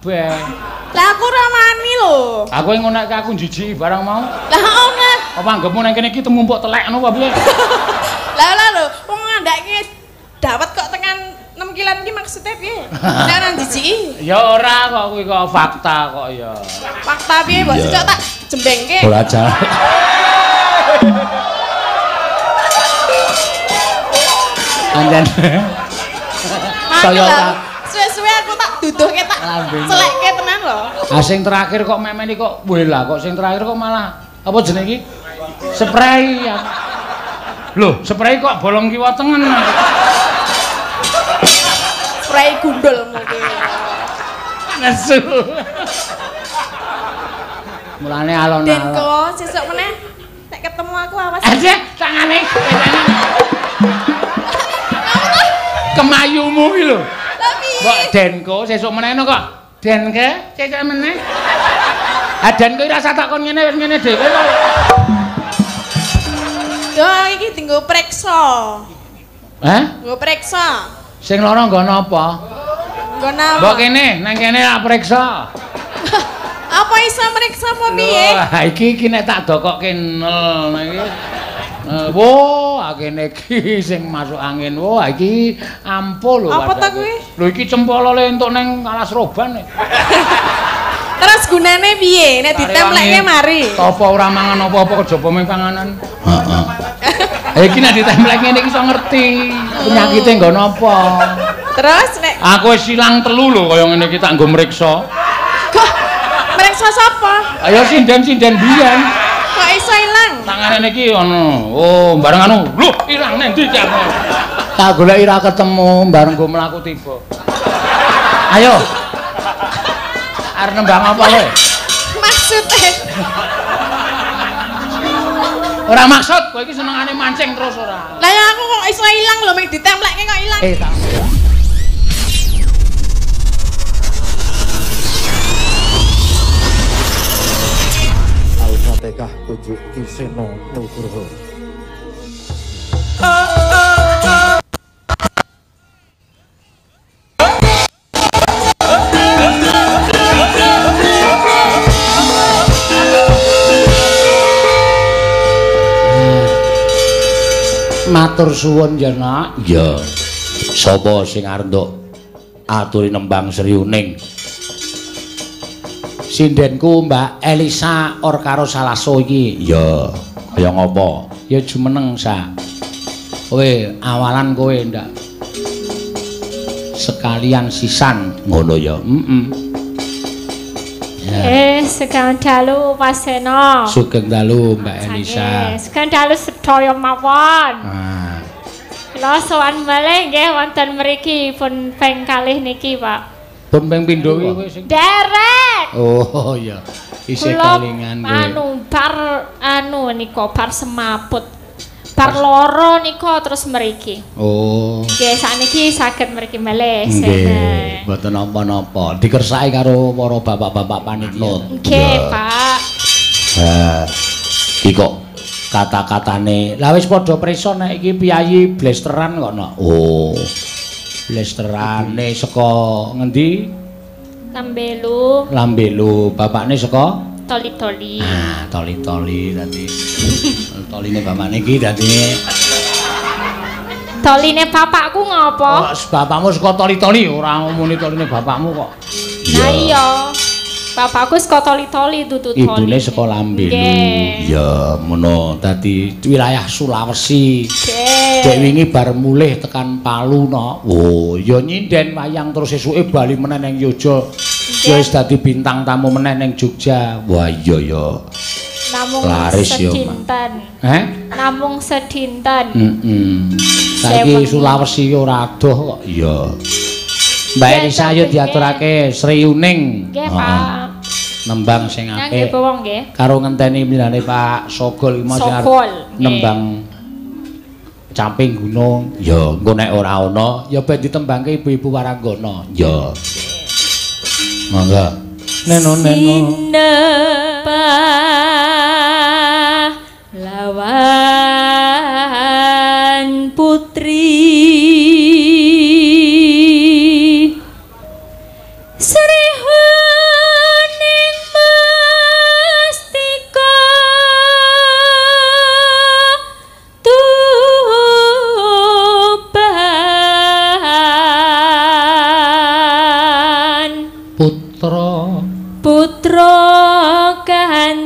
Kabeh. Lah aku ora wani lho. Aku ngonekke aku njijiki barang mau. Lah ora. Apa anggepmu nang kene iki temumpuk telek ngono apa piye? Lah ora lho, wong ngandhake dawet kok tekan 6 kilan iki maksudnya piye? Nek ora njijiki. Ya ora kok kuwi kok fakta kok ya. Fakta piye mbok cocok tak jembengke. Ora aja. Anjen. Saya ora suwe-suwe aku tak duduhke tak celekke tenan lho. Ah sing terakhir kok memeni kok wela kok sing terakhir kok malah apa jenenge iki? Spray. Lho, spray kok bolong kiwa tengen. Spray gundul mungkin. Nesu. Mulane alon-alon. Denko sesuk meneh nek ketemu aku awas. Aja tangane. Kemayumu iki lho. Mbok Denko sesuk meneh kok. Denke sesuk meneh. Ah Denko iki rasa takon ngene wis ngene dhewe kok. Yo iki dienggo preksa. Hah? Nggo preksa. Sing lara nggo napa? Nggo napa? Mbok kene, nang kene tak preksa. Apa iso mreksa apa piye? Lho, iki nek tak dokokke nel iki. Wah, kene iki sing masuk angin. Wah, iki ampuh lho. Apa ta kuwi? Lho iki cempolo le entuk nang Alas Roban. Terus gunane piye? Nek ditempleke mari. Apa ora mangan apa-apa kejaba mung panganan. Heeh. Iki nek ditemplek ngene iki iso ngerti penyakite nggo napa. Terus nek aku wis ilang telu lho kaya ngene iki tak nggo mriksa. Kok mriksa sapa? Ayo sinden-sinden biyen. Kok iso ilang? Tangane niki ana. Oh, bareng anu. Lho, ilang nang ndi iki aku? Tak goleki ra ketemu, bareng go mlaku tiba. Ayo. Arep nembang apa kowe? Maksude. Ora maksud, kowe iki senengane mancing terus ora. Lah ya aku kok iso ilang lho, mek ditemplekke kok ilang. Eh, tak. Al-Fatihah Kunjuk Ki Seno Nugroho. Matur suwun ya, Nak. Iya. Sapa sing arep nduk aturi nembang Sri Uning? Sindenku Mbak Elisa Orkaro Salaso iki. Iya. Kaya ngopo? Ya jumeneng sa. Kowe awalan kowe ndak sekalian sisan ngono ya. Heeh. Sugeng dalu Mas Seno. Sugeng dalu Mbak Elisa. Sugeng dalu sedaya mawon. Ah. Kula sowan malih nggih wonten mriki pun ping kalih niki, Pak. Pun ping pindho kuwi sing derek. Oh iya. Isih kelingan kowe. Anu bar anu nika bar semaput. Bar loro nika terus mriki. Oh. Nggih sakniki saged mriki malih. Nggih, mboten napa-napa. Dikersake karo para bapak-bapak panitia. Nggih, Pak. Ha. Iki kok kata-katane. Lah wis padha prisa nek iki piyayi blesteran kok, Nak. Oh. Blesterane saka ngendi? Lambelu. Lambelu. Bapakne saka Toli-toli. Ah, toli-toli dadi. Toline bapakne iki dadi. Toline bapakku ngopo? Oh, bapakmu saka toli-toli ora ngomongin toline bapakmu kok. Lah iya. Bapakku saka toli-toli dudu toli. Ibune saka Lambelu. Iya, ngono. Dadi wilayah Sulawesi. Dek wingi bar mulih tekan Palu no. Oh, ya nyinden wayang terus esuke bali meneh nang Yogya. Ya wis dadi bintang tamu meneh ning Jogja. Wah iya ya. Namung laris ya. Sedinten. Heh? Namung sedinten. Heeh. Saiki Sulawesi ora adoh kok. Iya. Mbak Elisa ayo diaturake Sri Uning. Nggih, Pak. Nembang sing apik. Nggih, bawang nggih. Karo ngenteni milane Pak Sogol iki mau sing arep nembang Camping Gunung. Ya, engko nek ora ana ya ben ditembangke ibu-ibu Waranggana. Ya. Monggo. Neno neno. Pahlawan putri Sri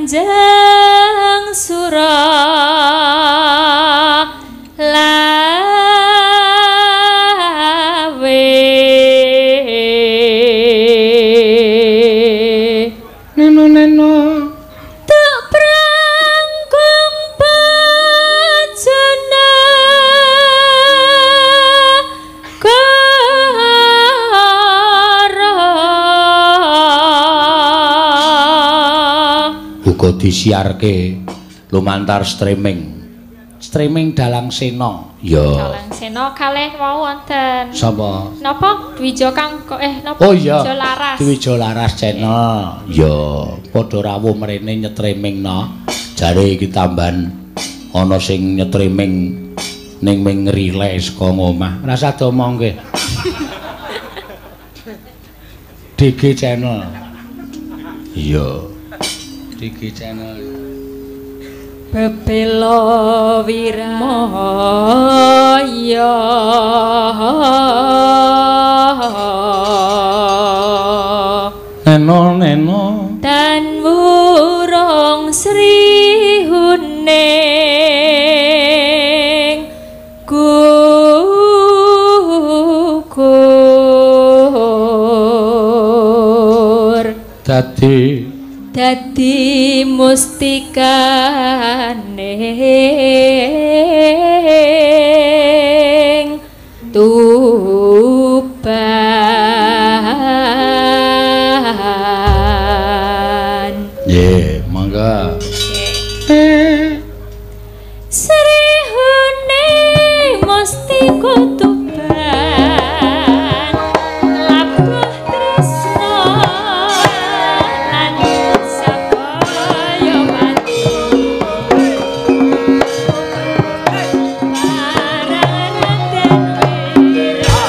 Kanjeng Sura Lawe. Neno neno Tuk prangkung bajana kara. Uga disiarke lumantar streaming. Streaming Dalang Sena. Ya. Dalang Sena kalih wau wonten. Sapa? Napa? Dwijo kang napa? Oh iya. Dwijo Laras. Dwijo Laras channel. Ya, padha rawuh mrene nyetriming no. Jare iki tambahan ana sing nyetriming ning ming relay saka ngomah. Rasa diomongke. DG channel. Iya. DG channel. Bebela wirmaya Neno neno tan wurung Sri Huning gugur dadi dadi mustikane Tuban. Nggih, mangga. Sri Huning mustika Tuban labuh tresna lan sakaya pati marang Raden Wira.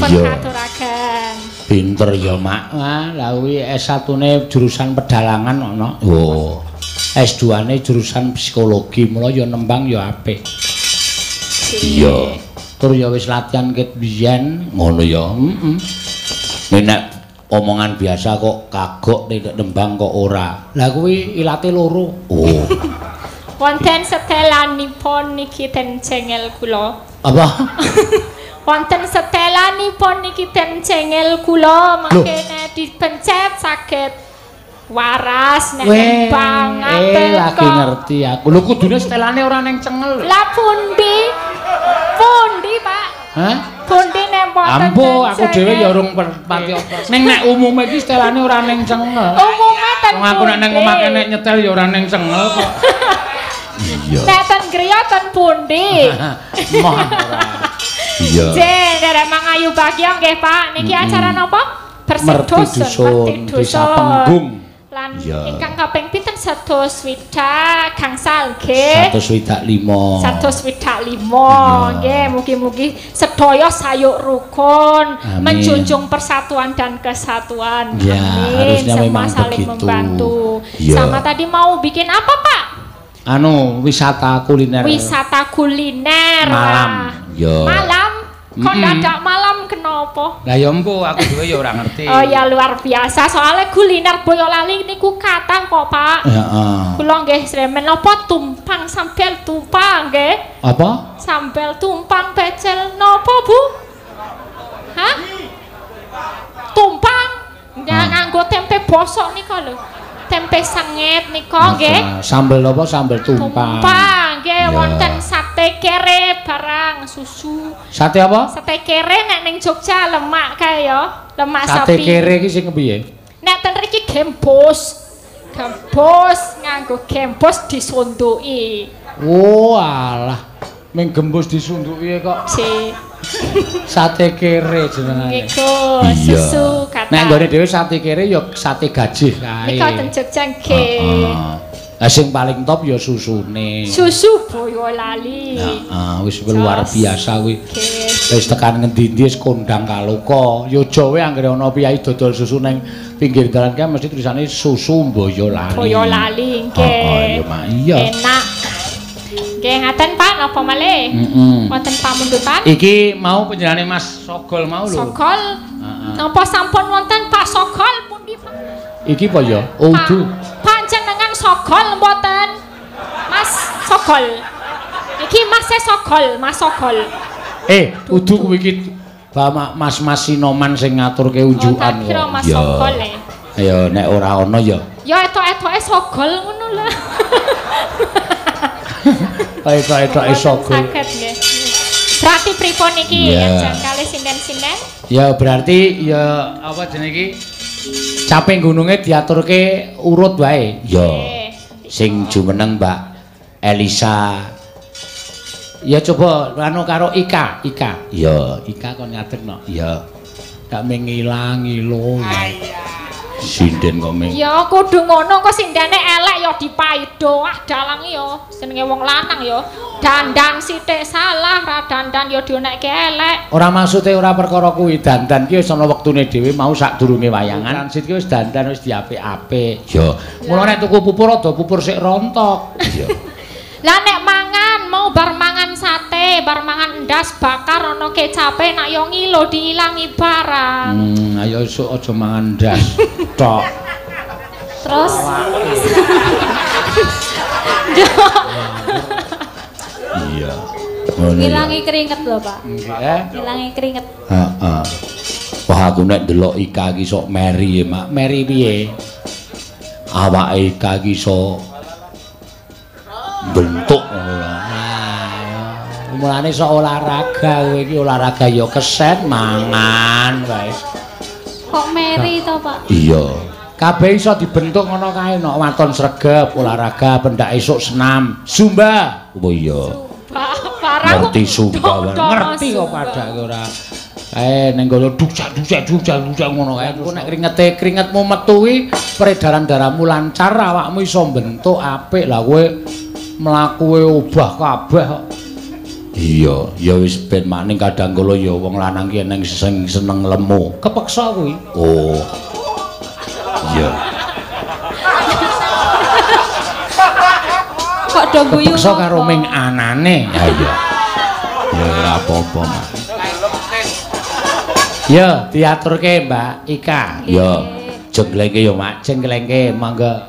Sampun katuraken. Pinter ya, Mak. Wah, lah kuwi S1-ne jurusan pedalangan ana. Oh. S2-ne jurusan psikologi, mula ya nembang ya apik. Iya. Tur ya wis latihan ket biyen, ngono ya. Heeh. Nek omongan biasa kok kagok nek nembang kok ora. Lah kuwi ilate loro. Oh. Wonten setelanipun niki ten cengel kula. Apa? Wonten setelanipun niki ten cengel kula mangkene dipencet saged waras nek nembang ngaten kok. Lagi ngerti aku. Lho kudune setelane ora ning cengel. Lah pundi? Pundi, Pak? Hah? Pundi nek mboten. Ampuh, aku dhewe ya urung pati apa. Ning nek umume iki setelane ora ning cengel. Umume ten. Wong aku nek ning omah nek nyetel ya ora ning cengel kok. Iya. Nek ten griya ten pundi? Moh ora. Iya. Nggih, nderek mangayu bagya nggih, Pak. Niki acara napa? Bersih dusun, Desa Penggung. Lan ingkang kaping pinten 160 gangsal nggih. 165. 165 nggih, mugi-mugi sedaya sayuk rukun, menjunjung persatuan dan kesatuan. Ya, amin. Harusnya semua memang saling begitu. Membantu. Ya. Sama tadi mau bikin apa, Pak? Anu, wisata kuliner. Wisata kuliner. Malam. Ya. Malam. Kok dadak malam kenapa? Lah ya empu, aku dhewe ya ora ngerti. Oh ya luar biasa, soalnya kuliner Boyolali niku kathah kok, Pak. Heeh. Kula nggih sremen napa tumpang sambel tumpang nggih. Apa? Sambel tumpang pecel napa, Bu? Hah? Tumpang nganggo tempe bosok nika lho. Tempe sanget nika nggih. Sambel apa? Sambel tumpang. Tumpang nggih, wonten sate kere barang susu. Sate apa? Sate kere nek ning Jogja lemak kae ya, lemak sate sapi. Sate kere iki sing kepiye? Nek ten mriki gembos. Gembos nganggo gembos disunduki. Oh alah, ming gembos disunduki kok. Si. Sate kere jenengane. Niku susu kathah. Nek nggone dhewe sate kere ya sate gajih kae. Nika ten Jogja nggih. Lah sing paling top ya susune. Susu Boyolali. Heeh, wis luar biasa kuwi. Wis tekan ngendi-endi wis kondang kaloka. Ya aja wae anggere ana piyai dodol susu ning pinggir dalan kae mesti tulisane susu Boyolali. Boyolali nggih. Heeh, ya mak iya. Enak. Nggih, ngaten Pak, napa malih? Wonten pamundutan? Iki mau panjenengane Mas Sogol mau lho. Sogol. Napa sampun wonten Pak Sogol pundi Pak? Iki apa ya? Oh, udu. Panjenengan Sogol mboten? Mas Sogol. Iki Mas Sogol, Mas Sogol. Udu kuwi iki Mas-mas Sinoman sing ngaturke unjukan. Oh, tak kira Mas Sogol e. Ya nek ora ana ya. Ya etok-etoke Sogol ngono lho. Etok-etoke Sogol. Saged nggih. Berarti pripun iki ajeng kalih sinden-sinden? Ya berarti ya apa jenenge iki? Caping gununge diaturke urut wae. Ya. Sing jumeneng Mbak Elisa. Ya coba anu karo Ika, Ika. Ya, Ika kon ngadeg no. Ya. Gak mengilang ngilo. Sinden kok ming. Ya kudu ngono kok sindene elek ya dipaido. Ah dalang ya jenenge wong lanang ya. Dandan sithik salah, ra dandan ya dionekke elek. Ora maksude ora perkara kuwi, dandan ki wis ana wektune dhewe mau sadurunge wayangan. Transit ki wis dandan wis diapik-apik. Ya. Mula nek tuku pupur rada pupur sik rontok. Iya. Lah nek mangan mau bar mangan sate, bar mangan endas bakar ana kecape nak yo ngilo diilangi barang. Ayo esuk aja mangan ndas. Tok. Terus iya. Ngilangi keringet lho, Pak. Nggih. Ngilangi keringet. Heeh. Wah, aku nek ndelok Ika iki sok meri ya, Mak. Meri piye? Awake Ika iki sok bentuk ngono lho. Nah, mulane sok olahraga kowe iki olahraga ya keset mangan wae. Kok meri to, Pak? Iya. Kabeh iso dibentuk ngono kae nek waton sregep olahraga pendak esuk senam, zumba. Oh iya. Ngerti zumba. Ngerti kok padake ora. Kae ning kono duksak-duksak duksak-duksak ngono kae. Engko nek kringete kringetmu metu kuwi peredaran darahmu lancar, awakmu iso bentuk apik. Lah kowe mlakuwe obah kabeh kok. Iya, ya wis ben maning kadang kala ya wong lanang ki eneng sing seneng lemu. Kepeksa kuwi. Oh. Iya. Kok do guyu. Kepeksa karo ming anane. Ya iya. Ya ora apa-apa, Mas. Ya, diaturke Mbak Ika. Ya. Jengglengke ya, Mak. Jengglengke, monggo.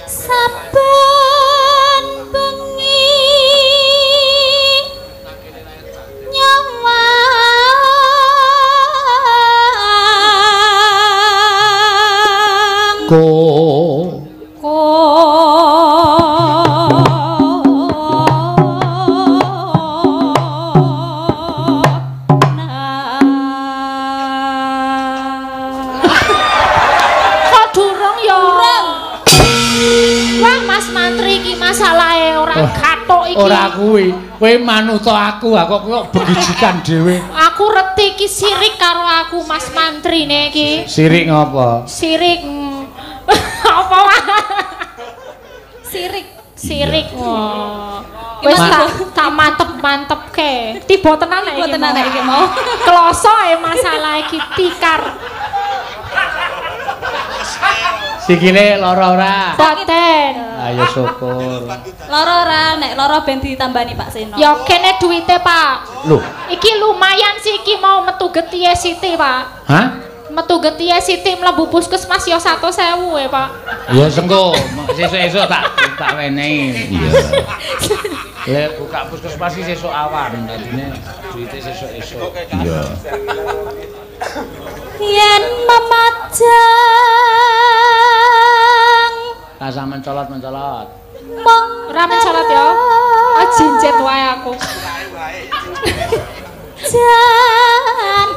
Saben bengi nyawang ko kok durung ya? Wah, Mas Mantri iki masalahe ora kathok iki. Ora kuwi. Kowe manut aku, aku kok begijikan dhewe. Aku reti iki sirik karo aku Mas Mantrine iki. Sirik ngopo? Sirik. Apa wae? Sirik. Sirik. Wis tak mantep-mantepke. Tiba tenan nek iki. Tiba tenan nek iki mau. Kloso e masalah iki tikar. Sikile lara ora? Boten. Ayo syukur. Lara ora, nek lara ben ditambani Pak Seno. Ya kene duwite, Pak. Lho, iki lumayan sih iki mau metu getihe Siti, Pak. Hah? Metu getihe Siti mlebu puskesmas ya 100.000 e, Pak. Ya sengko, sesuk-esuk tak wenehi. Iya. Lek buka puskesmas iki sesuk awan, dadine duwite sesuk-esuk. Iya. Yen memajang rasa mencolot-mencolot. Ora mencolot ya. Oh jinjet wae aku. Janur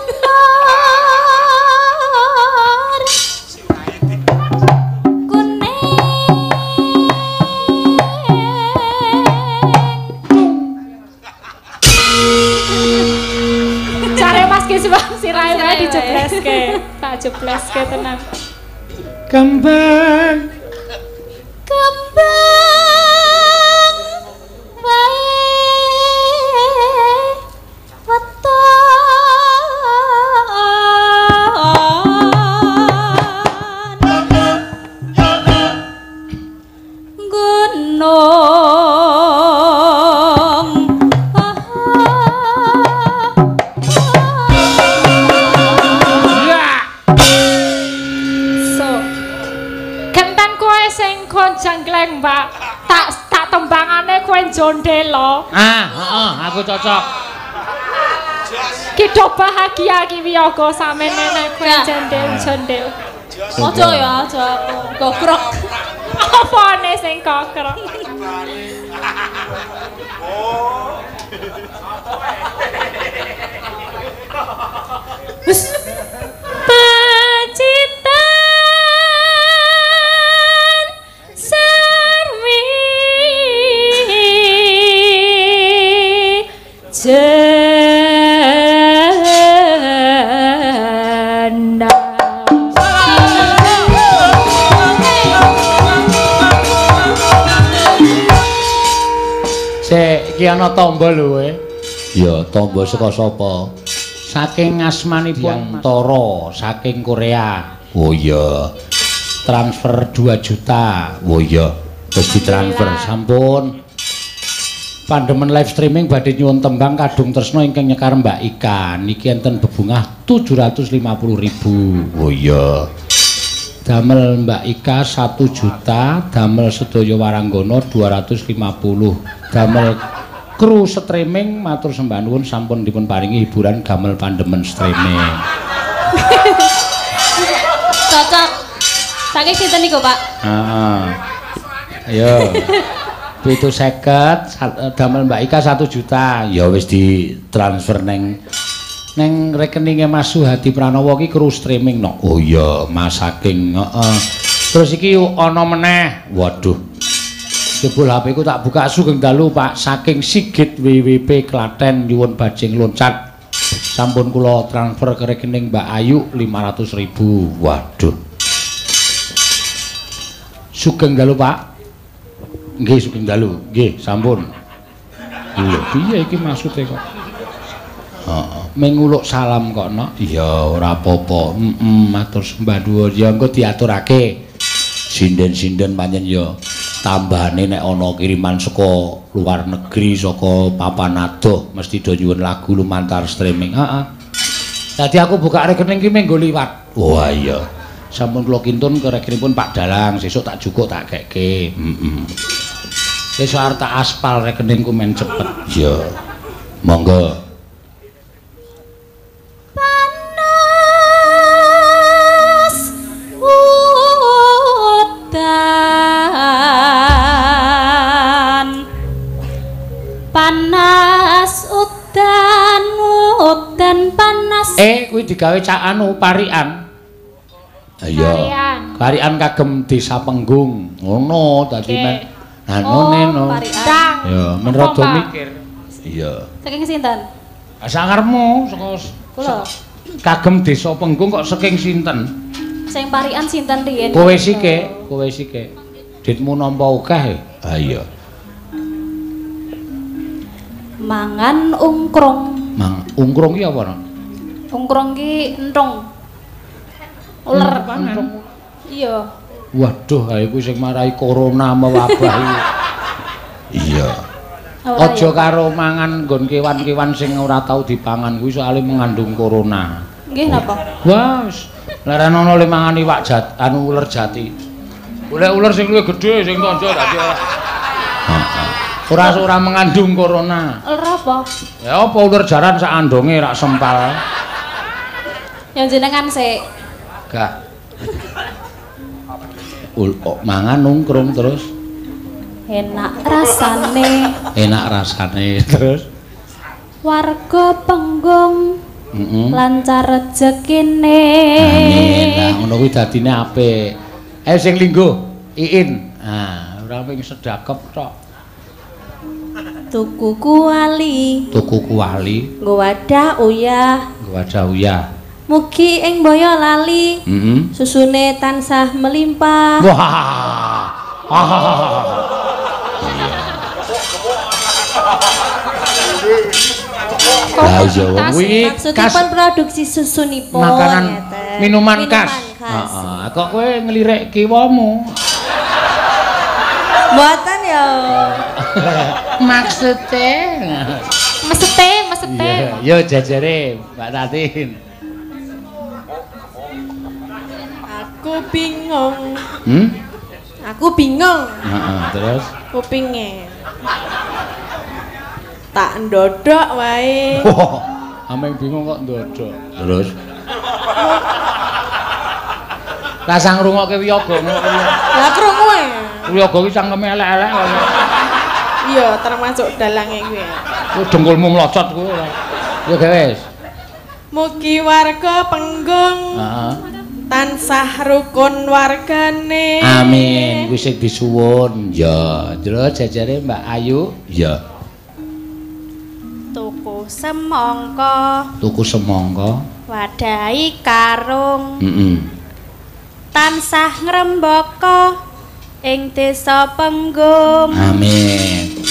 kuning. Care Mas Kiswang sirahe wae dijebleske. Tak jebleske tenang. Kembang kembang wae weton gunung. So genten kowe sing kon jenggleng, Mbak. Tak tembangane kowe jondelo. Ah, heeh, aku cocok. Ki do bahagia ki wiyaga samene nek kowe jondel-jondel. Aja ya, aja aku gokrok. Apane sing kokrok? Pacitan sarwi jena. Sik, iki ana tamba lho kowe. Ya, tamba saka sapa? Saking asmanipun Toro, saking Korea. Oh iya. Transfer 2 juta. Oh iya, wis ditransfer sampun. Pandemen live streaming badhe nyuwun tembang Kadung Tresna ingkang nyekar Mbak Ika. Niki enten bebungah 750.000. Oh iya. Damel Mbak Ika 1 juta, damel sedaya waranggana 250. Damel kru streaming matur sembah nuwun sampun dipun paringi hiburan gamel pandemen streaming. Cocok. Saking sinten niku, Pak? Heeh. Ayo. 750 damel Mbak Ika 1 juta. Ya wis ditransfer neng rekeninge Mas Suhadi Pranowo ki kru streaming no. Oh iya, Mas saking heeh. Terus iki ana meneh. Waduh. Jebul HP ku tak buka sugeng dalu Pak saking Sigit WWP Klaten nyuwun bajing loncat. Sampun kula transfer ke rekening Mbak Ayu 500.000. Waduh. Sugeng dalu Pak. Nggih sugeng dalu. Nggih, sampun. Lho, piye iki maksude kok? Heeh, menguluk salam kok, Nok. Iya, ora apa-apa. Heeh, matur sembah nuwun. Ya engko diaturake. Sinden-sinden pancen ya tambahane nek ana kiriman saka luar negeri, saka papan adoh mesti do nyuwun lagu lumantar streaming. Heeh. Dadi aku buka rekening ki menggo liwat. Wah iya. Sampun kula kintun ke rekeningipun Pak Dalang, sesuk tak jukuk tak kekke. Heeh. Sesuk arep tak aspal rekeningku men cepet. Iya. Monggo. Panas udan, panas udan, udan panas. Kuwi digawe cak anu parikan. Iya. Parikan kagem Desa Penggung. Ngono dadi men anone no. Ya, men rada mikir. Iya. Saking sinten? Sakarmu saka kula. Kagem Desa Penggung kok saking sinten? Sing parikan sinten riyen? Kowe sike, kowe sike. Ditmu nampa akeh. Ha iya. Mangan ungkrung. Mang ungkrung ki apa, Nok? Ungkrung ki entung. Uler. Iya. Waduh, ha iku sing marai corona mewabah iki. Iya. Aja karo mangan nggon kewan-kewan sing ora tau dipangan kuwi soalé mengandung corona. Nggih napa? Wah, wis leren ana le mangan iwak jat, anu uler jati. Golek uler sing luwih gedhe sing tandha dadi ora. Ora mengandung corona. Uler apa? Ya apa uler jaran sak andonge rak sempal. Yang jenengan sik. Gak. Mangan nungkrung terus. Enak rasane. Enak rasane terus. Warga Penggung lancar rezekine. Amin. Lah ngono kuwi dadine apik. Ayo sing lingguh, Iin. Ah, ora ping sedakep tok. Tuku kuali. Tuku kuali. Nggo wadah uyah. Nggo wadah uyah. Mugi ing Boyolali. Susune tansah melimpah. Wah. Lah iya kuwi maksudipun produksi susunipun makanan minuman khas. Heeh, kok kowe nglirik kiwamu? Mboten ya. Maksude mesete. Yo jajare Mbak Tatin. Aku bingung. Aku bingung. Heeh, terus kupinge. Tak ndodok wae. Ameng bingung kok ndodok. Terus rasah ngrungokke wiyaga ngono kuwi. Lah krungu e. Wiyaga ki cangkeme elek-elek kok. Iya, termasuk dalange kuwi. Kuwi dengkulmu mlocot kuwi ora. Ya wis. Mugi warga Penggung. Heeh. Tansah rukun wargane. Amin. Kuwi sing disuwun. Ya, terus jajare Mbak Ayu. Ya. Tuku semangka. Tuku semangka. Wadahi karung. Tansah ngrembaka ing Desa Penggung. Amin.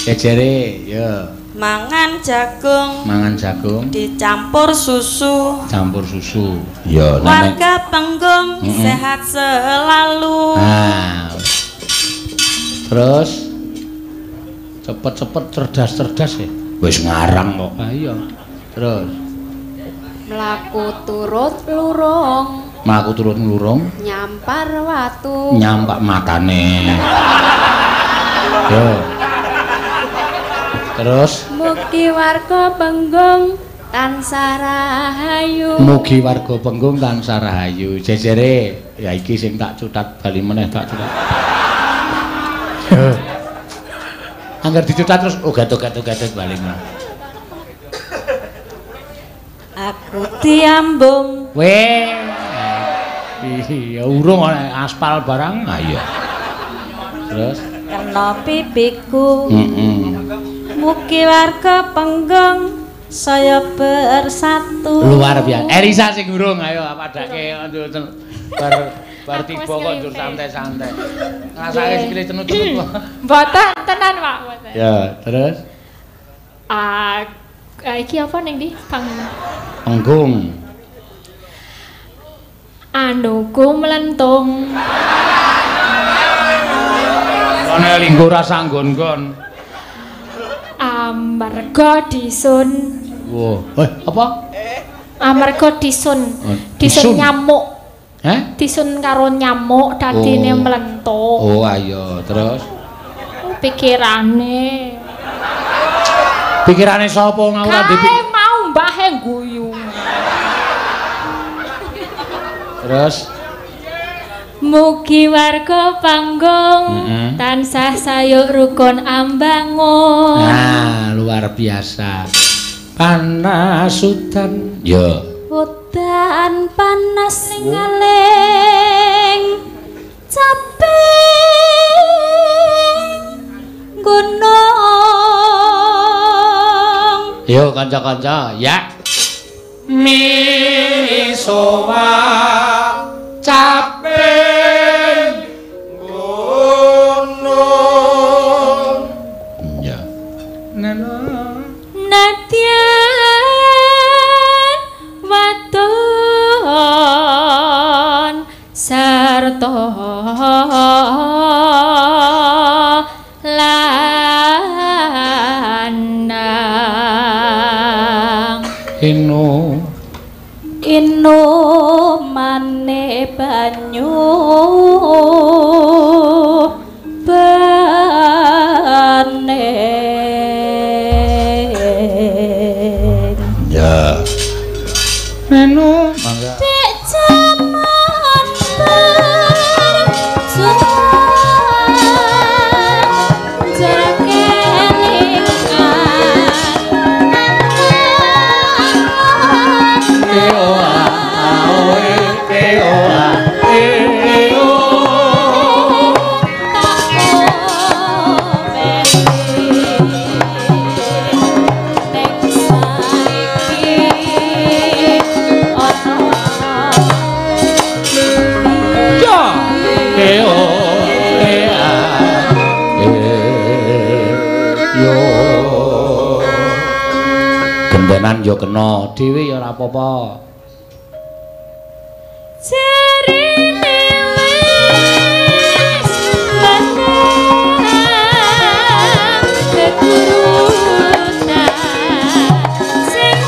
Jajare ya. Mangan jagung. Mangan jagung dicampur susu. Campur susu. Ya, warga Penggung sehat selalu. Nah. Terus cepet-cepet cerdas-cerdas ya. Wis ngarang kok. Ah iya. Terus mlaku turut lurung. Mlaku turut nglurung. Nyampar watu. Nyampak matane. Yo. Terus mugi warga Penggung tansah rahayu. Mugi warga Penggung tansah rahayu. Jejere ya iki sing tak cutat bali meneh tak cutat. Angger dicutat terus oh gatuk-gatuk bali meneh. Aku diambung. Weh. Iya urung aspal barang. Ah iya. Terus kena pipiku. Mugi warga Penggung saya bersatu. Luar biasa. Elisa sing urung ayo padake bar tiba kok njur santai-santai. Ngrasake sikile cenut-cenut. Mboten tenan, Pak, mboten. Ya, terus Ah, iki apa ning ndi? Panggung. Anuku mlentung. Ana linggo rasa nggon-nggon. Amarga disun. Wah, apa? Amarga disun. Disun nyamuk. Heh? Disun karo nyamuk dadine mlentung. Oh, ayo, terus pikirane. Pikirane sapa ora dipikir? Mau mbahe guyu. Terus mugi warga panggung tansah sayuk rukun ambangun. Nah, luar biasa. Panas udan. Ya. Udan panas ling-aling caping gunung. Yo kanca-kanca, ya. Misowa caping gunung. Ya. Nadyan waton sarta lanang. Inu inu mane banyu bening. Ya. Menu mangga. Dek jaman berjuang Gendenan ya kena dhewe ya ora apa-apa. Jarene wis menang kegurutan sing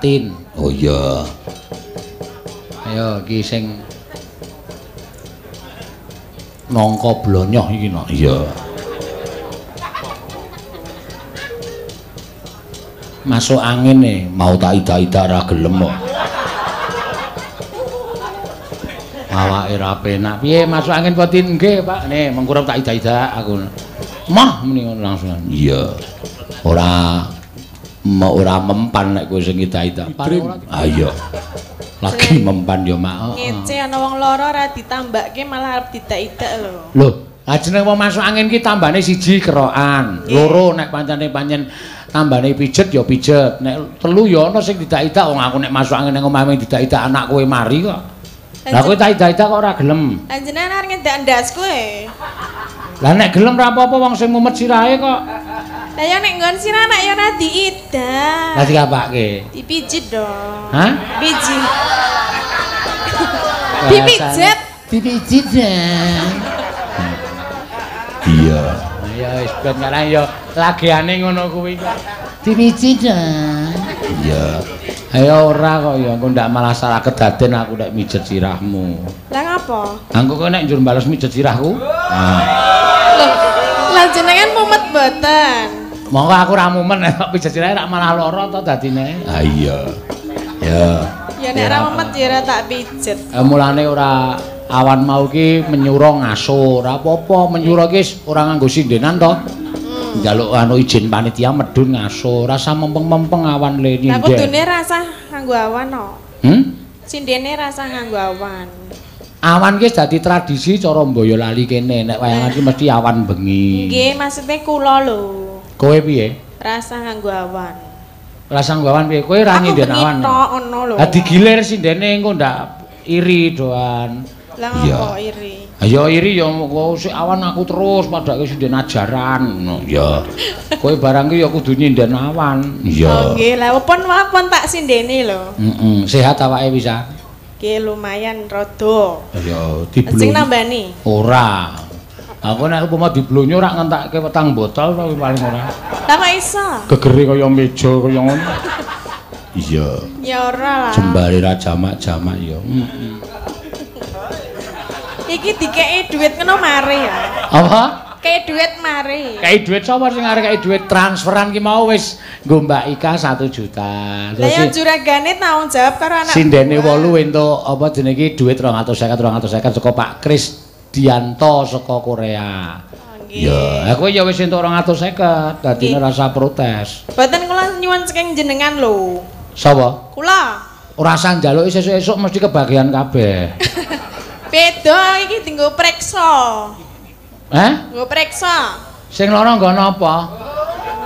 Tatin. Oh iya. Ayo iki sing nangka blonyoh iki no. Iya. Masuk angin nih, mau tak ida-ida ra gelem kok. Awake ra penak. Piye masuk angin apa tin? Nggih, Pak. Nih, mengkurep tak ida-ida aku. Mah muni ngono langsung. Iya. Ora ora mempan nek kowe sing ida-ida. Ah iya. Lagi mempan ya, Mak. Ngece ana wong lara ora ditambakke malah arep didak-idak lho. Lho, jeneng wong masuk angin ki tambane siji kerokan, loro nek pancene pancen tambane pijet ya pijet, nek telu ya ana sing didak-idak. Wong aku nek masuk angin nang omahe didak-idak anak kowe mari kok. Lah kowe tak idak-idak kok ora gelem. Lah jenengan arep ngendak ndasku e. Lah nek gelem ora apa-apa wong sing mumet sirahe kok. Lah ya nek nggon sirah anak ya ora diidak. Lah dikapake? Dipijet dong. Hah? Pijit. Dipijet. Dipijet ya. Iya. Ya wis ben karang ya lagiane ngono kuwi kok. Dipijet ya. Iya. Ayo ora kok ya, engko ndak malah salah kedaden aku nek mijet sirahmu. Lah ngapa? Engko kowe nek njur bales mijet sirahku. Nah. Loh, lah jenengan mumet mboten? Monggo aku ora mumet nek pijet sirahe rak malah lara to dadine. Ha iya. Ya. Ya nek ora mumet ya ora tak pijet. Mulane ora awan mau ki menyura ngaso, ora apa-apa menyura ki ora nganggo sindenan to. Njaluk anu izin panitia medun ngaso, rasa mempeng-mempeng awan le nyinden. Lah kudune rasah nganggo awan no. Hmm? Sindene rasah nganggo awan. Awan ki dadi tradisi cara Boyolali kene, nek wayangan ki mesti awan bengi. Nggih, maksude kula lho. Kowe piye? Rasah nganggo awan. Rasah nganggo awan piye? Kowe ora nyinden awan. Aku tok ngono lho. Lah digilir sindene engko ndak iri doan. Lah ngopo iri? Ya iri ya kok sik awan aku terus padake sinden ajaran ngono. Ya. Kowe barang ki ya kudu nyinden awan. Iya. Oh nggih, lah pun tak sindene lho. Heeh, sehat awake bisa. Nggih lumayan rada. Ya diblonyo. Sing nambani? Ora. Aku nek upama diblonyo ora ngentake petang botol to paling ora. Lah kok iso? Gegere kaya meja kaya ngono. Iya. Ya ora lah. Jembare ra jamak-jamak ya. Heeh. Iki dikeki dhuwit ngono mari ya. Apa? Kei dhuwit mari. Kei dhuwit sapa sing arep kei dhuwit transferan ki mau wis nggo Mbak Ika 1 juta. Lah ya juragane tanggung jawab karo anak. Sindene 8 entuk apa jenenge iki dhuwit 250 250 saka Pak Kris Dianto saka Korea. Oh, nggih. Ya, aku ya wis entuk 250, dadine rasa protes. Mboten kula nyuwun saking jenengan lho. Sapa? Kula. Ora usah njaluki sesuk-esuk mesti kebagian kabeh. Beda iki dienggo preksa. Hah? Nggo preksa. Sing lara nggo napa?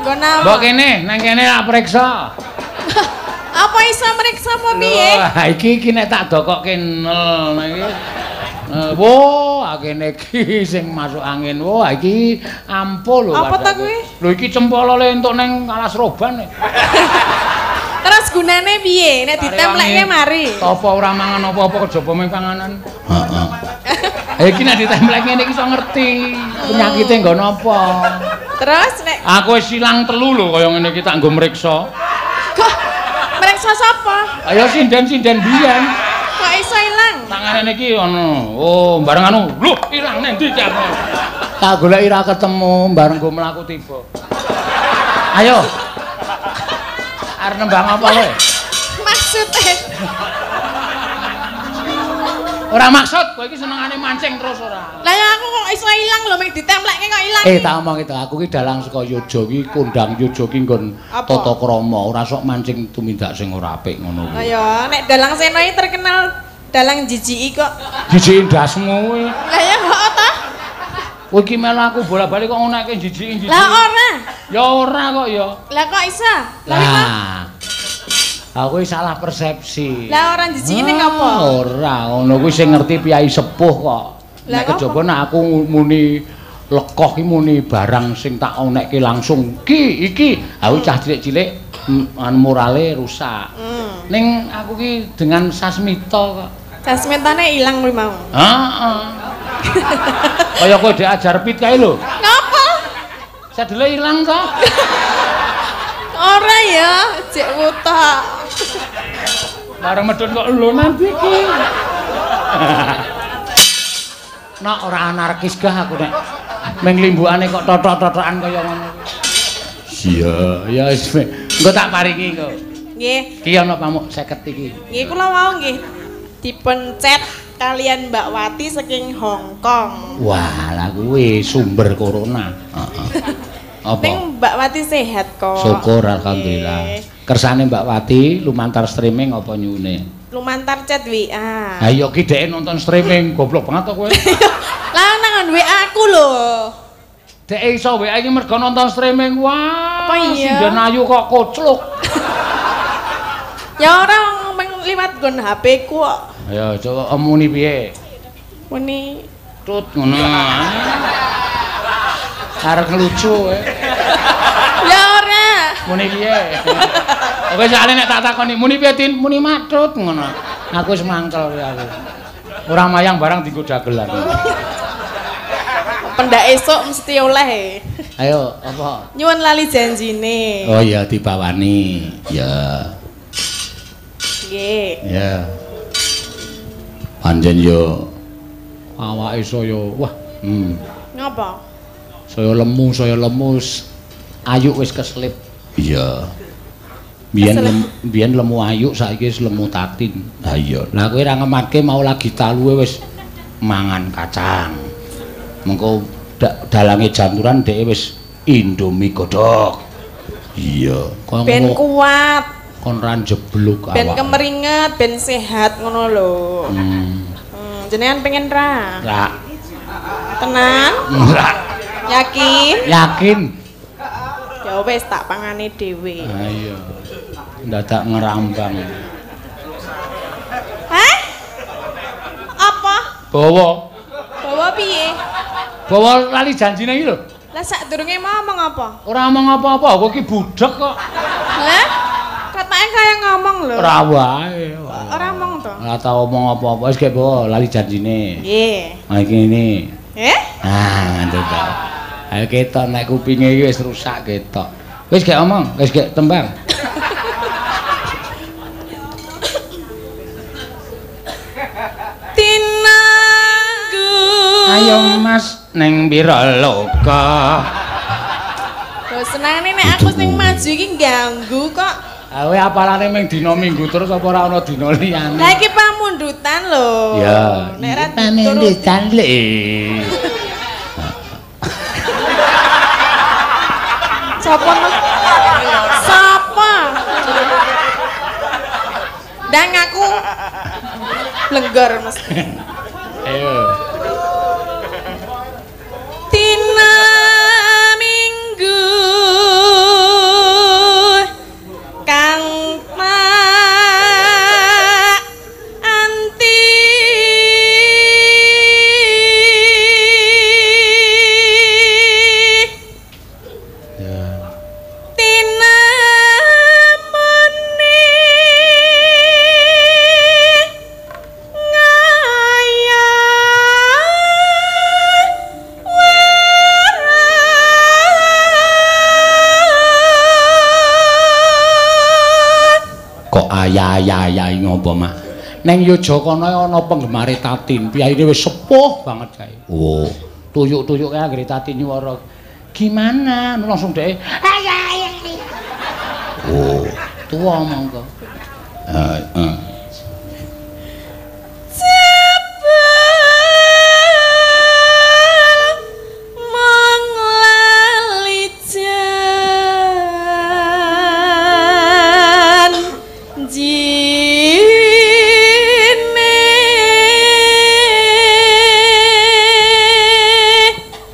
Nggo napa? Mbok kene, nang kene tak preksa. Apa iso mreksa apa piye? Lho, iki nek tak dokokke nel iki. Wo, kene iki sing masuk angin. Wo, iki ampuh lho. Apa ta kuwi? Lho iki cempolo le entuk nang alas roban. Terus gunane piye? Nek ditempleke mari. Apa ora mangan apa-apa kejaba mung panganan. Heeh. Iki nek ditemplek ngene iki iso ngerti penyakite nggo napa. Terus nek aku wis ilang telu lho kaya ngene iki tak nggo mriksa. Kok mriksa sapa? Ayo sinden-sinden biyen. Kok iso ilang? Tangane iki ana. Oh, bareng anu. Lho, ilang nang ndi iki aku? Tak goleki ra ketemu, bareng nggo mlaku tiba. Ayo. Arep nembang apa kowe? Maksude. Ora maksud, kowe iki senengane mancing terus ora. Lah ya aku kok iso ilang lho, mek ditempleke kok ilang. Tak omong itu, aku ki dalang saka Yojo ki kondang Yojo ki nggon tata krama, ora sok mancing tumindak sing ora apik ngono kuwi. Lah ya, nek dalang Seno iki terkenal dalang jijiki kok. Jijiki ndasmu kuwi. Lah ya kok ta? Kowe iki melu aku bola-bali kok ngonekke jijiki-jijiki. Lah ora. Ya ora kok ya. Lah kok iso? Lah. Aku salah persepsi. Lah ora jijiki ning apa? Ora, ngono kuwi sing ngerti piyai sepuh kok. Nek kejaba nek aku muni lekoh ki muni barang sing tak onekke langsung ki iki, aku cah cilik-cilik morale rusak. Ning aku ki dengan sasmita kok. Sasmitane ilang kuwi mau. Heeh. Kaya kowe diajar pit kae lho. Ngapa? Sadele ilang to. Ora ya, jek wuta. Bareng medhun kok lho nanti iki. Nak ora anarkis gah aku nek ming limbukane kok totok-totokan kaya ngono. Iya, ya wis. Engko tak paringi engko. Nggih. Ki ana pamuk 50 iki. Nggih kula wau nggih dipencet kalian Mbak Wati saking Hong Kong. Wah, lah kuwi sumber corona. Heeh. Apa? Ning Mbak Wati sehat kok. Syukur alhamdulillah. Kersane Mbak Wati lumantar streaming apa nyune? Lumantar chat WA. Ha iya ki dhek nonton streaming, goblok banget to kowe. Lah nang WA aku lho. Dhek iso WA iki mergo nonton streaming. Wah, apa iya? Sinden ayu kok kocluk. Ya ora wong liwat nggon HP ku kok. Ayo coba muni piye? Muni tut ngono. Arep ngelucu kowe. Ya ora. Muni piye? Oke soalé nek tak takoni muni piye Tin? Muni matut ngono. Aku wis mangkel kowe aku. Ora mayang barang dienggo dagelan. Pendak esuk mesti oleh. Ayo apa? Nyuwun lali janjine. Oh iya dibawani. Ya. Nggih. Ya. Pancen yo awake saya wah. Ngapa? Saya lemu ayu wis keselip. Iya. Biyen lemu ayu saiki wis lemu Tatin. Ha iya. Lah kowe ora ngematke mau lagi taluwe wis mangan kacang. Mengko dalange janturan dheke wis Indomie godhog. Iya. Ben kuat. Kon ra njebluk awake. Ben kemeringet, ben sehat ngono lho. Jenengan pengen ra? Ra. Tenan? Ra. Yakin? Yakin. Ya wis tak pangane dhewe. Ha iya. Ndadak ngerambang. Hah? Apa? Bawa. Bawa piye? Bawa lali janjine iki lho. Lah sadurunge mau ngomong apa? Ora ngomong apa-apa, kowe iki budhek kok. Hah? Katanya kaya ngomong lho. Ora wae. Ora ngomong to? Ora tau omong apa-apa, wis gek bawa lali janjine. Nggih. Ha iki ngene. Eh? Ah, ngono to. Ayo ketok nek kupinge iki wis rusak ketok. Wis gek omong, wis gek tembang. Tinanggu. Ayo Mas ning pira loka. Lho senengane nek aku sing maju iki ganggu kok. Kowe apalane ming dina Minggu terus apa ora ana dina liyane? Lah iki pamundutan lho. Ya, nek ra pamundutan lho. Sapa Mas? Sapa? Ndang aku blenggor mesti. Ayo. Dina Minggu kang tak anti ya. Tina muni ngaya Kok ayah-ayah ngopo Mak? Neng Yogyakarta ana penggemare Tatin, piyayine wis sepuh banget kae. Oh, tuyuk-tuyuk kae anggere Tatin nyuwara. Gimana? Langsung dhek ayah ayah. Oh, tuwa monggo. Heeh. Jebul mung lali janjine.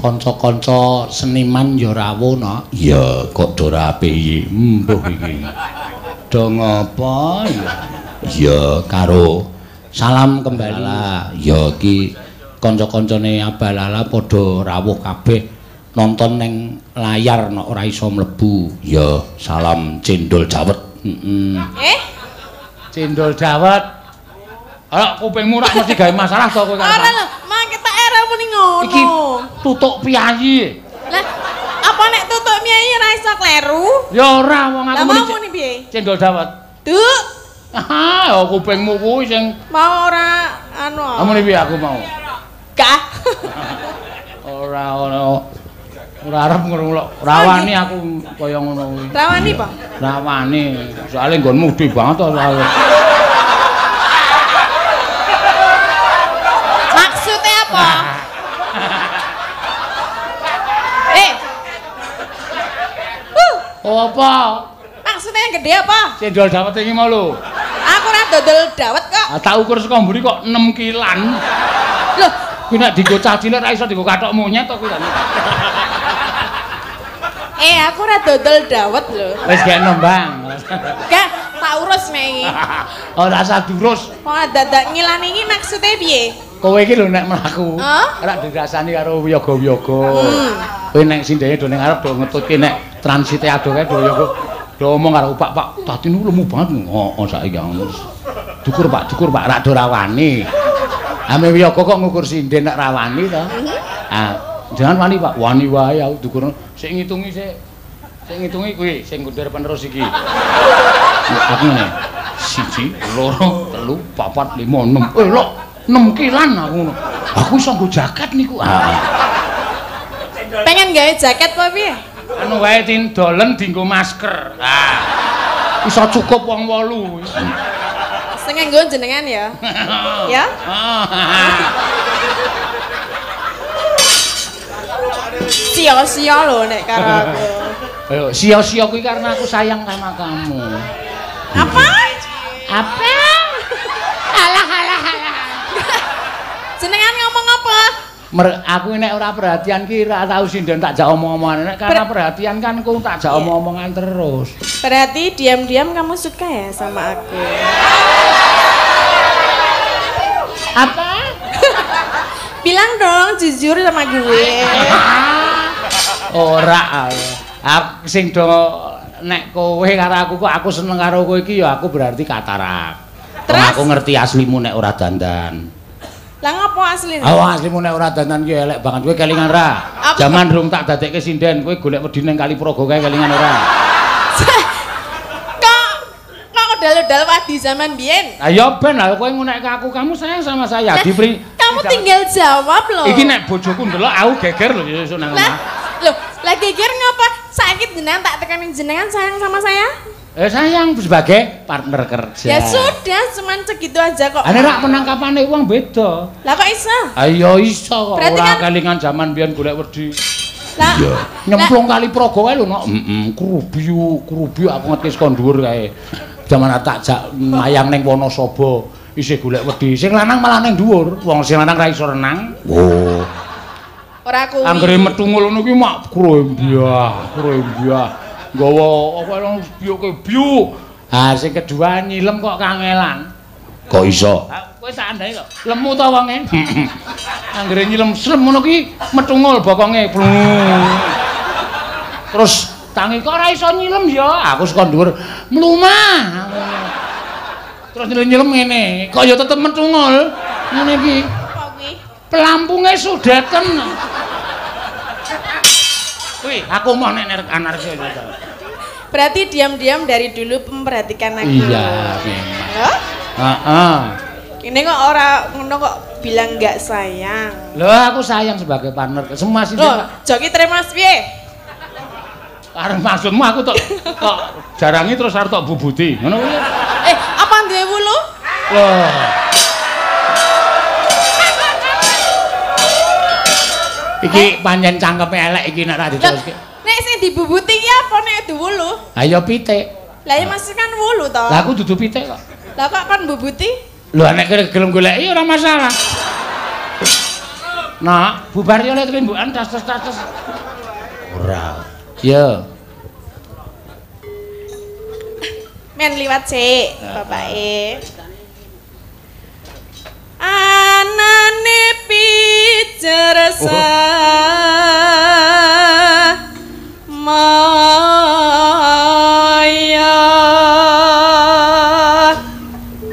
Kanca-kanca seniman ya rawuh no. Iya, kok do rapi mbuh iki. Do ngopo ya? Iya, karo salam kembali. Ya iki kanca-kancane Abalala padha rawuh kabeh nonton neng layar nek ora iso mlebu. Ya, salam cendol dawet. Heeh. Eh? Cendol dawet. Ora kupingmu rak mesti gawe masalah to kowe karo. Ora lho, mang ketok era muni ngono. Iki tutuk piyayi. Lah, apa nek tutuk piyayi ora iso kleru? Ya ora wong aku muni piye? Cendol dawet. Duk. Ah, kupingmu kuwi sing mau ora anu. Amune piye aku mau? Gak. Ora ono. Ora arep ngono. Rawani aku kaya ngono kuwi. Rawani, Pak? Rawani. Soale nggonmu gedhe banget to soale. Maksudnya apa? Apa? Maksudnya yang gede apa? Cendol dawet iki mau lho. Aku ora dodol dawet kok. Ah, tak ukur saka mburi kok 6 kilan. Loh, kuwi nek dienggo cah cilik ra iso dienggo kathok monyet to kuwi. Aku ora dodol dawet lho. Wis gekno, Bang. Gak, tak urus nek iki. Ora usah diurus. Kok dadak ngilani iki maksude piye? Kowe iki lho nek mlaku, ora dirasani karo wiyaga-wiyaga. Kowe nek sindene do ning arep do ngetutke nek transite adoh kae do wiyaga. Do omong karo Pak, Pak, tadi niku lemu banget. Heeh, saiki ngono. Dukur Pak, dukur Pak, rak do rawani. Ame wiyaga kok ngukur sinden nek rawani to. Ah, jangan wani Pak, wani wae aku dukur. Sik ngitungi sik. Sik ngitungi kuwi sing ngundher penerus iki. Aku ngene. 1 2 3 4 5 6. Lho, 6 kilan aku ngono. Aku iso nggo jaket niku. Ah. Pengen gawe jaket apa piye? Anu wae tindolen dienggo masker. Ah. Iso cukup wong 8. Sing nganggo jenengan ya. Ya? Sia-sia lho nek karo aku. Ayo, sia-sia kuwi karena aku sayang sama kamu. Apa? Apa? Alah alah alah. Jenengan ngomong apa? Aku nek ora perhatian ki ora tau sinden tak jak omong-omongan. Nek karena perhatian kan ku tak jak omong-omongan terus. Berarti diam-diam kamu suka ya sama aku. Apa? Bilang dong jujur sama gue. Ora. Aku sing do nek kowe karo aku kok aku seneng karo kowe iki ya aku berarti katarak. Terus aku ngerti aslimu nek ora dandan. Lah ngopo asline? Oh, aslimu nek ora dandan ki elek banget. Kowe kelingan ra? Jaman rung tak dadekke sinden, kowe golek wedi ning Kali Progo kae kelingan ora? Kok udal-udal wadi zaman biyen? Lah ya ben lah kowe ngunekke aku, kamu sayang sama saya. Dipri kamu tinggal jawab lho. Iki nek bojoku ndelok aku geger lho sesuk nang omah. Lho, lah geger ngapa? Saiki jenengan tak tekani jenengan sayang sama saya? Sayang sebagai partner kerja. Ya sudah, cuman segitu aja kok. Ane rak penangkapane wong beda. Lah kok iso? Ayo iso kok. Berarti ora kan... kelingan zaman biyen golek wedi. Lah nyemplung Kali Progo kae lho nok. Heeh, krubiu aku ngerti saka dhuwur kae. Jaman tak jak mayang ning Wonosobo isih golek wedi. Sing lanang malah ning dhuwur. Wong sing lanang ra iso renang. Oh. Ora kuwi. Anggere metu ngono kuwi mak krembyah, krembyah. Nggawa apa nang biyuke biyu. Ha sing kedua nyilem kok kangelan. Kok iso? Kowe tak andani kok. Lemu ta wonge? Anggere nyilem slem ngono ki metungul bokonge. Terus tangi kok ora iso nyilem ya. Aku saka dhuwur mlumah. Terus nyilem ngene, kok ya tetep metungul. Ngene iki. Apa kuwi? Pelampunge sudeten. Wih, aku mau nek anarki. Berarti diam-diam dari dulu memperhatikan aku. Iya, memang. Heeh. Ini kok ora ngono kok bilang nggak sayang. Loh, aku sayang sebagai partner. Semua sih. Loh, joki terima piye? Arep maksudmu aku tok kok jarangi terus arep tok bubuti. Ngono kuwi. Apa duwe wulu? Loh. Iki pancen cangkeme elek iki nek ra diteruske. Nek sing dibubuti iki apa nek duwulu? Ha ya pitik. Lah ya masih kan wulu to. Lah aku dudu pitik kok. Lah kok kon bubuti? Lho nek gelem goleki ora masalah. Nah, bubar yo lek limbukan tas-tas. Ora. Yo. Men liwat sik, bapake. Anane pijer maya.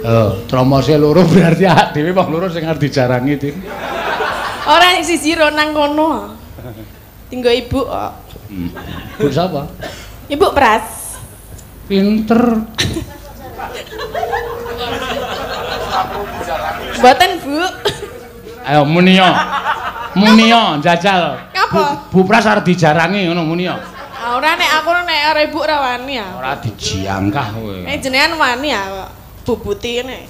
Oh, tromose loro berarti awak dhewe wong loro sing arep dijarangi, Tin. Ora siji ro nang kono. Tinggo ibu kok. Ibu sapa? Ibu Pras. Pinter. Mboten, Bu. Ayo muniya. Muniya jajal. Ngapa? Bu Pras arep dijarangi ngono muniya. Ah ora nek aku nek karo ibu ora wani ya. Ora dijangkah kowe. Nek jenengan wani ya kok bubuti ngene.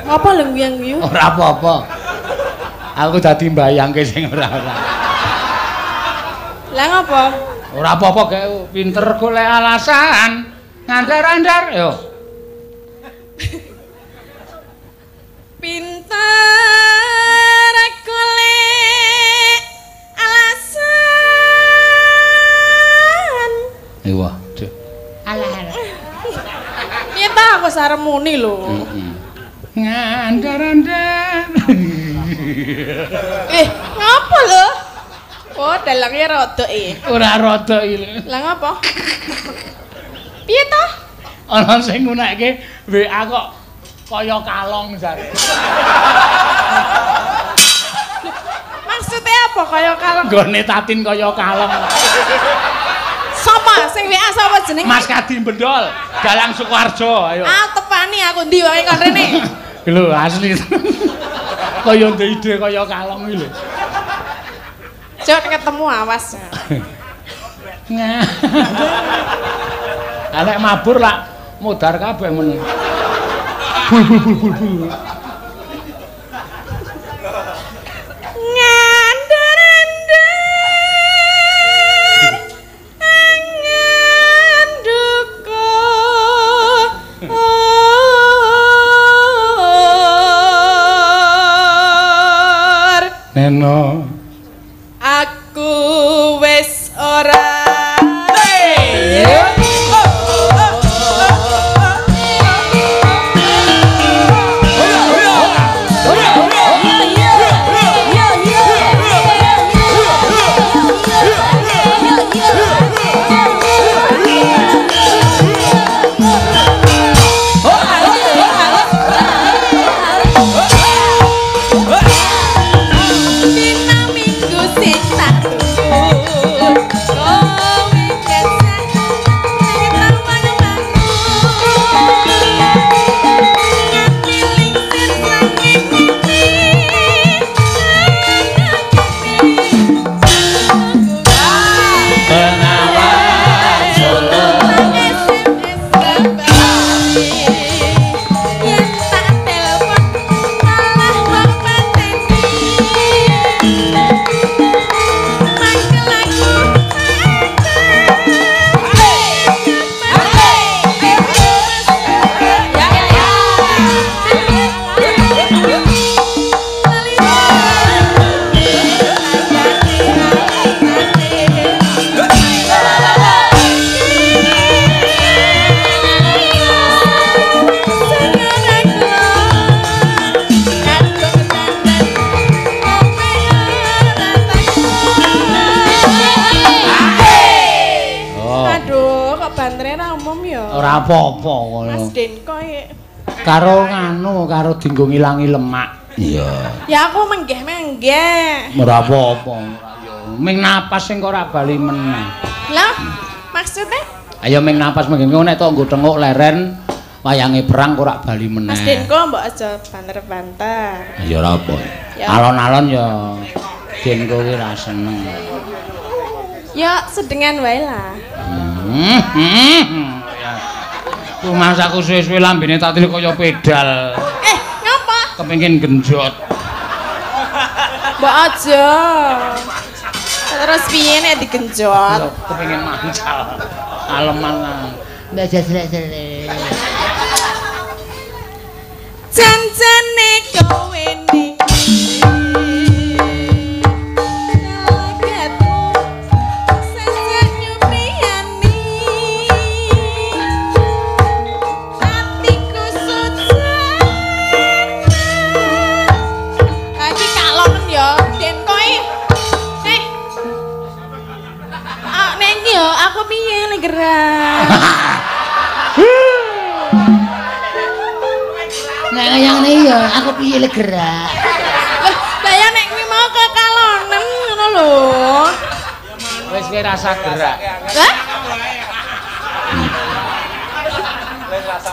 Ngapa lho guyang-guyu? Ora apa-apa. Aku dadi mbayangke sing ora-ora. Lah ngapa? Ora apa-apa gawe pinter golek alasan. Ngandar-andar yo. Pinter golek alasan. Wah, duh. Alah alah. Piye ta aku sarem muni lho. Ngandar-andar. Ngapa lho? Oh, dalange rodok iki. Ora rodok iki. Lah ngapa? Piye ta? Ana sing ngunekke WA kok kaya kalong jare. Maksudnya apa kaya kalong? Nggone Tatin kaya kalong. Sapa sing WA sapa jenenge? Mas Kadi Bendol, Dalang Sukoharjo, ayo. Ah, tepani aku ndi wae kon rene. Lho, asli. Kaya ndek ide kaya kalong iki lho. Cok ketemu awas. Nek mabur lak modar kabeh meneh. Bul bul bul bul bul. Ngandar-andar angan duka. Neno. Aku wis ora. Ora apa-apa ngono. Mas Denko iki. Karo nganu, karo dinggo ngilangi lemak. Iya. Ya aku menggeh-menggeh. Ora apa-apa, ora ya. Ming napas sing kok ora bali meneh. Lah, maksudnya? Ayo ming napas menggeh nek tok nggo tenguk leren wayange perang kok ora bali meneh. Mas Denko mbok aja banter-banter. Ya ora apa. Alon-alon ya Denko ki ra seneng. Ya sedengan wae lah. Mas aku suwe-suwe lambene tatil kaya pedal. Ngapa? Kepengin genjot. Mbok aja. Terus piye nek digenjot? Kepengin mancal. Aleman. Ndak jelek-jelek. Jan-jane kowe ning Nek kaya ngene ya aku piye le gerak. Lah ya nek kuwi mau kekalonen ngono lho. Wis kowe rasa gerak. Hah?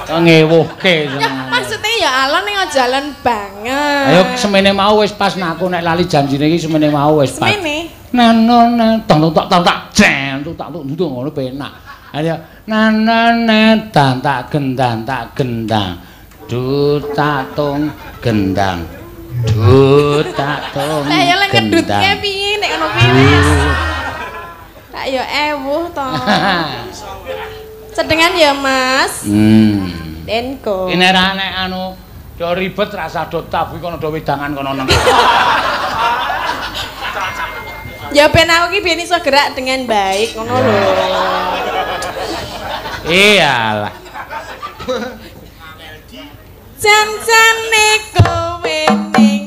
Ngewuhke Ya maksudnya ya alon ning aja alon banget. Ayo semene mau wis pas nek aku nek lali janjine iki semene mau wis pas. Semene. Nano tang tak tang tak jen tak tuk ngono penak. Ayo nana dan tak gendang tak gendang. Du tak tung gendang. Du tak tung. Lah ya lek ngedutke piye nek ngono kuwi wis. Tak ya ewuh to. Sedengan ya, Mas. Denko. Ini ra nek anu do ribet rasa do tabu kono do wedangan kono nang. Ya ben aku ki ben iso gerak dengan baik ngono lho. Iyalah. Jan-jane kowe ning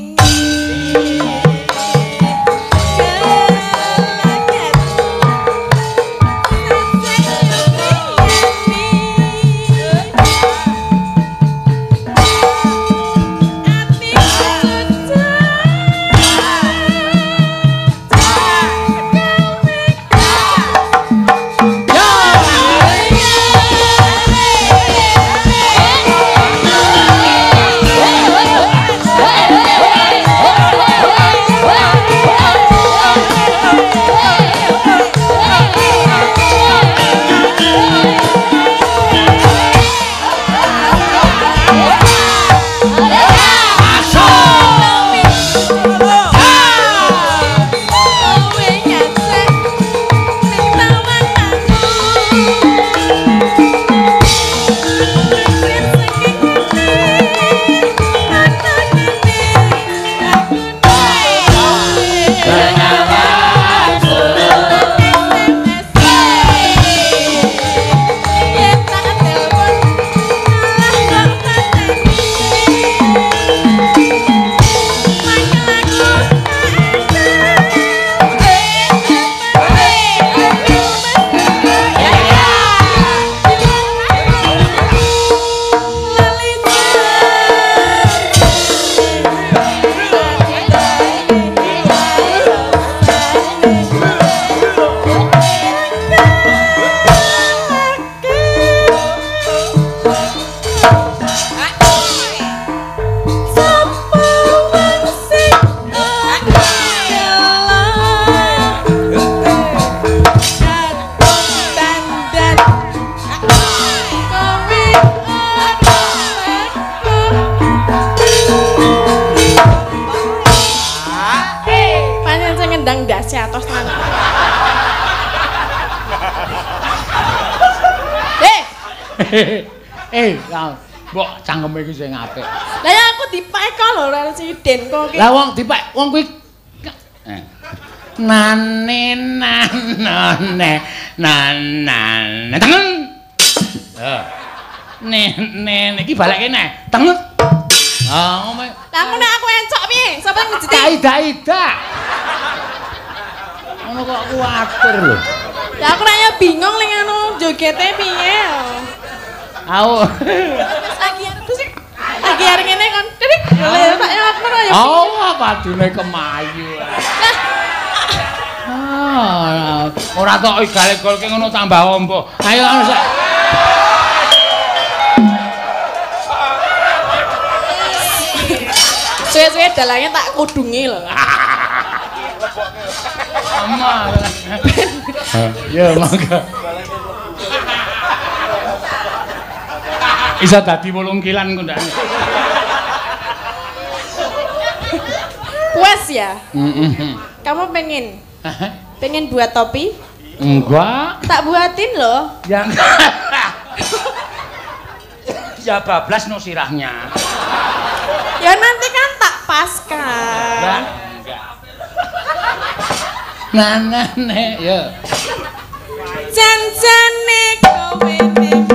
Mbok cangkeme iki sing apik. Lah ya aku dipek kok lho karo si Denko ki. Lah wong dipek wong kuwi nane nanane nanane tengen. Heeh. Ne ne iki balik kene. Tengen. Ah ngomong. Lah aku nek aku encok piye? Sapa sing ngejeti? Ida-ida. Ngono kok kuwatir lho. Lah aku nek ya bingung ning anu jogete piye. Au. Lagi arep ngene kon. Titik. Lha tak ya aku ya. Oh, padune kemayu. Ah, ora tok igale-golke ngono tambah ombo. Ayo anu sak. Suwe-suwe dalange tak kudungi lho. Ama. Ya monggo. Isa dadi 8 kilan kok ndak. Puas ya? Kamu pengen? Pengen buat topi? Enggak. Tak buatin loh. Ya ya bablas no sirahnya. Ya nanti kan tak paskan. Enggak, enggak. Nah, nah, nah, ya. Jan-jane kowe ning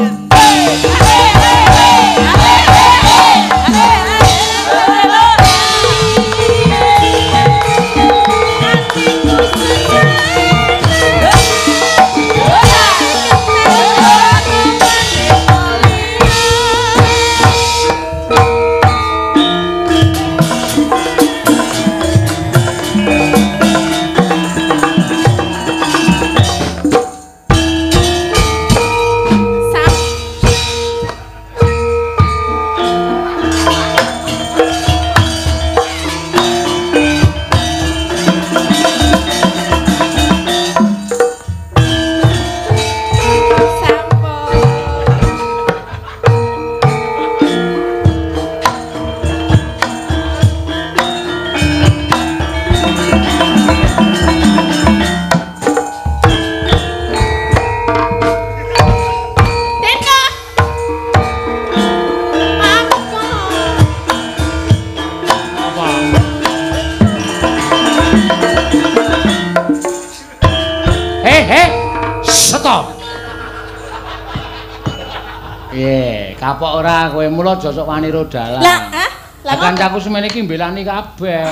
Piye, kapok ora kowe mula aja sok wani ro dalang. Lah, hah? Lah kancaku semene iki mbelani kabeh.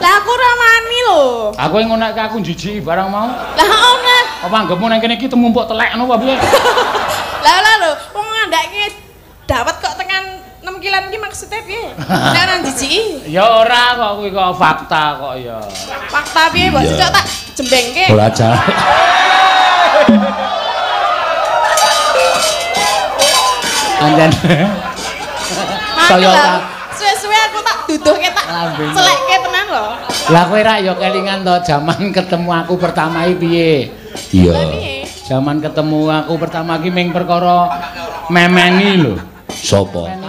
Lah aku ora wani lho. Aku ngonekke aku njijiki barang mau. Lah ora. Apa anggepmu nang kene iki temumpuk telek ngono apa piye? Lah ora lho, wong ngandhake dawet kok tekan 6 kilan iki maksudnya piye? Nek ora njijiki. Ya ora kok kuwi kok fakta kok ya. Fakta piye mbok cocok tak jembengke. Belajar. Anjen. Saya suwe-suwe aku tak duduhke tak celekke tenan lho. Lah kowe rak ya kelingan to jaman ketemu aku pertama iki piye? Iya. Jaman ketemu aku pertama iki ming perkara memeni lho. Sapa?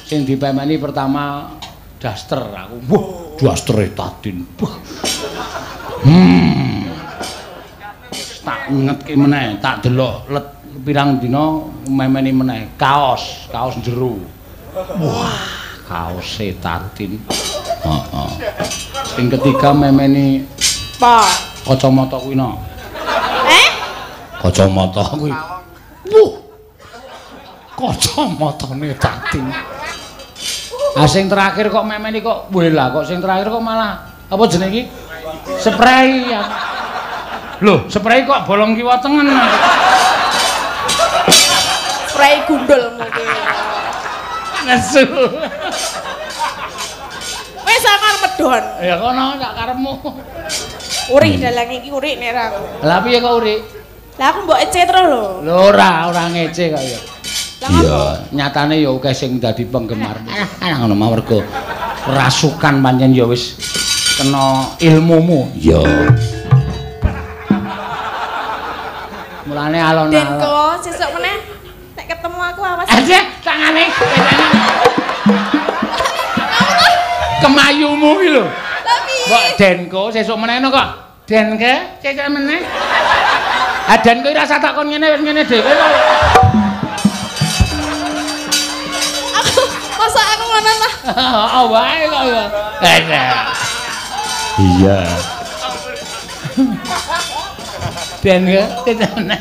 Sing dipemeni pertama daster aku. Wah, dastere Tatin. Wah. Tak ngetke meneh, tak delok let pirang dina memeni meneh kaos, kaos jero. Wah, kaose Tatin. Heeh. Sing ketiga memeni apa? Kacamata kuwi no. Eh? Kacamata kuwi. Wuh. Kacamatane Tatin. Ah sing terakhir kok memeni kok weh lah kok sing terakhir kok malah apa jenenge iki? Spray ya. Loh, spray kok bolong kiwa tengen. Spray gundul mungkin. Nesu. Wis aku arep medhon. Ya kono sak karepmu. Urik dalang iki urik nek ra aku. Lah piye kok urik? Lah aku mbok ece terus lho. Lho ora, ora ngece kok ya. Iya, nyatane ya akeh sing dadi penggemarmu. Alah ngono mawon mergo rasukan pancen ya wis kena ilmumu. Iya. Mulane alon-alon. Denko sesuk meneh nek ketemu aku awas. Aja tangane. Kemayumu iki lho. Lah piye? Mbok Denko sesuk meneh kok. Denke sesuk meneh. Ah Denko iki rasa takon ngene wis ngene dhewe kok. Aku masa aku ngono ta? Heeh wae kok ya. Iya. Denke sesuk meneh.